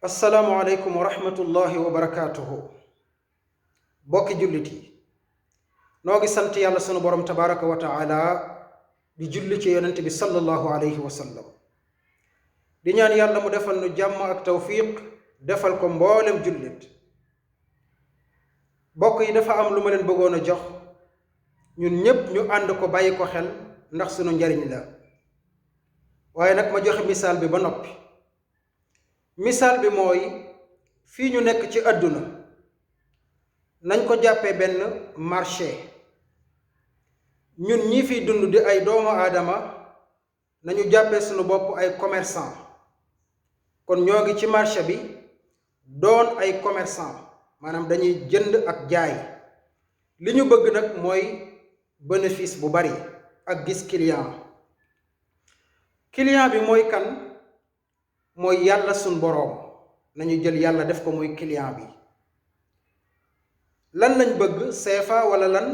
assalaamu aleykum wa rahmatullahi wa barakaatuhu. bokki jullit yi noo ngi sant yàlla sunu borom tabaraka wa taala di julli ci yonent bi sallallahu alayhi wa sallam di ñaan yàlla mu defal nu jàmm ak tawfiq defal ko mboolem jullit. bokk yi dafa am lu ma leen bëggoon a jox ñun ñépp ñu ànd ko bàyyi ko xel ndax sunu njariñ la, waaye nag ma joxe misaal bi ba noppi. misaal bi mooy fii ñu nekk ci àdduna nañ ko jàppee benn marché. ñun ñi fiy dund di ay doomu aadama nañu jàppee sunu bopp ay commerçant. kon ñoo ngi ci marché bi doon ay commerçant, maanaam dañuy jënd ak jaay. li ñu bëgg nag mooy bénéfice bu bari ak gis client. client bi mooy kan? mooy yàlla suñ boroom. nañu jël yàlla def ko muy client bi. lan lañ bëgg? CFA wala lan?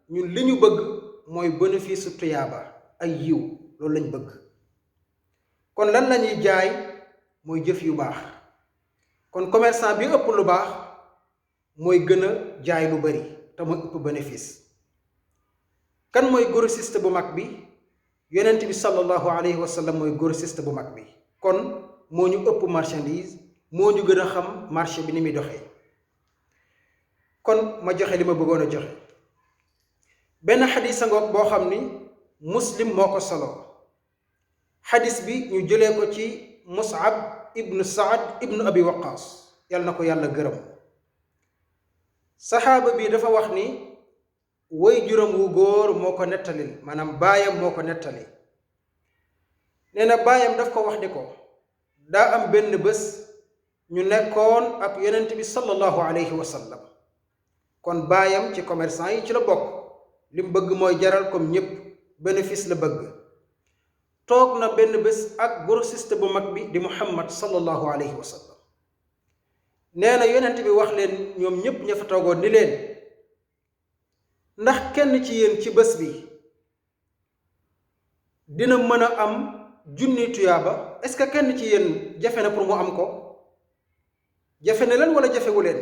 ñun li ñu bëgg mooy bénéfice su tuyaaba ay yiw, loolu lañ bëgg. kon lan lañuy jaay? mooy jëf yu baax. kon commerçant bi ëpp lu baax mooy gën a jaay lu bari te mooy ëpp bénéfice. kan mooy grossiste bu mag bi? yonent bi sallallahu alayhi wa sallam mooy grossiste bu mag bi. kon moo ñu ëpp marchandise, moo ñu gën a xam marché bi ni muy doxee. kon ma joxe li ma bëggoon a joxe. benn xadis a ngoog boo xam ni muslim moo ko solo. xadis bi ñu jëlee ko ci Mus'ab ibnu Saad ibnu Abi Waqaas, yàlla na ko yàlla gërëm. saxaaba bi dafa wax ni way juróom wu góor moo ko nettalil, maanaam baayam moo ko nettali. nee na baayam daf ko wax ni ko daa am benn bés ñu nekkoon ak yonent bi sallallahu alayhi wa sallam. kon baayam ci commerçant yi ci la bokk. li mu bëgg mooy jaral comme ñépp, bénéfice la bëgg. toog na benn bés ak grossiste bu mag bi di Muhammad sallallahu alayhi wa sallam. nee na yonent bi wax leen ñoom ñépp ña fa toogoon ni leen, ndax kenn ci yéen ci bés bi dina mën a am junni tuyaaba? est-ce que kenn ci yéen jafe na pour mu am ko? jafe na leen wala jafewu leen?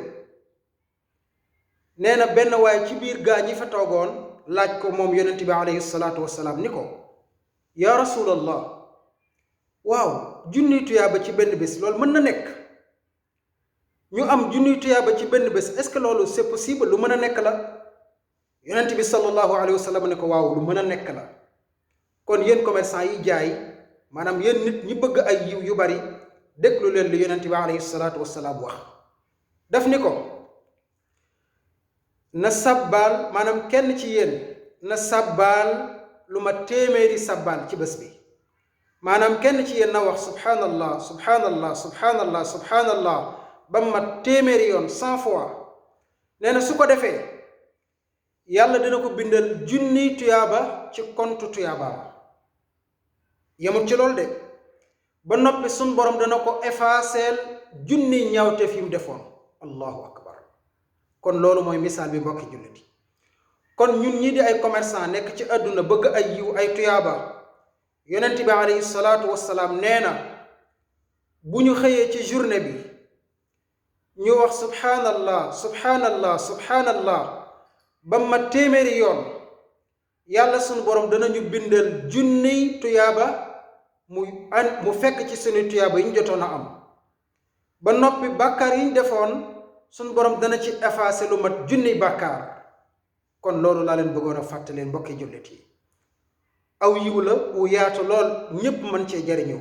nee na benn waaye ci biir gaa ñi fa toogoon laaj ko moom yonent bi alayhi salaatu wasalaam ni ko, yaa rasulallah, waaw junni tuyaaba ci benn bés loolu mën na nekk? ñu am junni tuyaaba ci benn bés, est-ce que loolu c'est possible? lu mën a nekk la? yonent bi sallallahu alayhi wa sallam ne ko waaw lu mën a nekk la. kon yéen commerçant yi jaay, maanaam yéen nit ñi bëgg ay yiw yu bari, déglu leen li yonent bi alayhi salaatu wasalaam wax. daf ni ko na sàbbaal, maanaam kenn ci yéen na sàbbaal lu ma téeméeri sàbbaal ci bés bi. maanaam kenn ci yéen na wax subhanallah subhanallah subhanallah subhanallah ba ma téeméeri yoon 100 fois. nee na su ko defee yàlla dina ko bindal junniy tuyaaba ci kontu tuyaabaam. yemut ci loolu de, ba noppi suñ borom dana ko effacer junniy ñaawteef yi mu defoon. allahu akbar. kon loolu mooy misaal bi mbokki jullit yi. kon ñun ñii di ay commerçant nekk ci àdduna bëgg ay yiw ay tuyaaba, yonent bi alayhi salaatu wassalaam nee na bu ñu xëyee ci journée bi ñu wax subhanallah subhanallah subhanallah ba ma téeméeri yoon, yàlla sunu borom danañu bindal junniy tuyaaba mu fekk ci sunu tuyaaba yi ñu jotoon a am. ba noppi bàkkaar yi ñu defoon sunu borom dana ci effacer lu mat junniy bàkkaar. kon loolu laa leen bëggoon a fàttaleen mbokki jullit yi. aw yiw la wu yaatu lool, ñépp mën cee jariñu.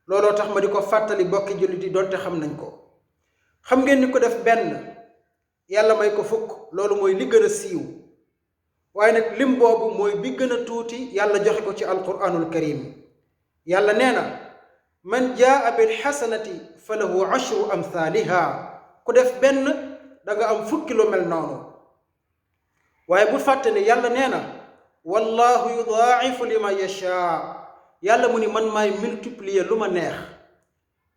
looloo tax ma di ko fàttali mbokki jullit yi doonte xam nañ ko. xam ngeen ni ko def benn yàlla may ko fukk, loolu mooy li gën a siiw. waaye nag lim boobu mooy bi gën a tuuti, yàlla joxe ko ci alquranul karim. yàlla nee na man jaa bil xasanati fa lahu ashru amthaliha. ku def benn da nga am fukki lu mel noonu. waaye bu fàtte ne yàlla nee na wallahu yudaa'ifu liman yashaa. yàlla mu ni man maay multiplier lu ma neex.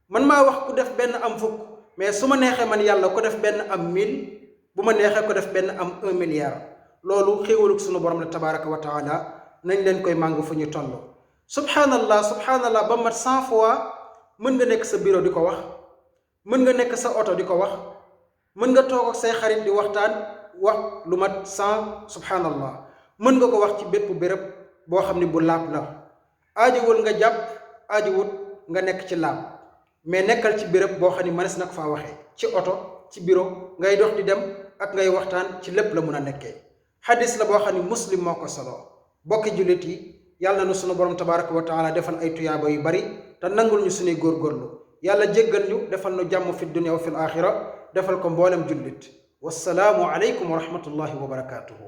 man maa wax ku def benn am fukk, mais su ma neexee man yàlla ko def benn am 1000, bu ma neexee ko def benn am 1 milliard. loolu xéewalug sunu borom la tabaraka wa taala, nañ leen koy màng fu ñu toll. subhanallah subhanallah ba mat 100 fois mën nga nekk sa bureau di ko wax. mën nga nekk sa oto di ko wax, mën nga toog ak say xarit di waxtaan wax lu mat 100 subhanallah. mën nga ko wax ci bépp béréb boo xam ne bu laab la. aajowul nga jàpp, aajowut nga nekk ci laab, mais nekkal ci béréb boo xam ne mënees na ko faa waxee, ci oto, ci bureau, ngay dox di dem ak ngay waxtaan, ci lépp la mun a nekkee. xadis la boo xam ne muslim moo ko solo. bokki jullit yi, yàlla na sunu borom tabaraka wa taala defal ay tuyaaba yu bari te nangul ñu suñuy góorgóorlu. yàlla jéggal ñu, defal nu jàmm fi dunya wa fil axira, defal ko mboolem jullit. wassalaamu aleykum wa rahmatullahi wa barakaatuhu.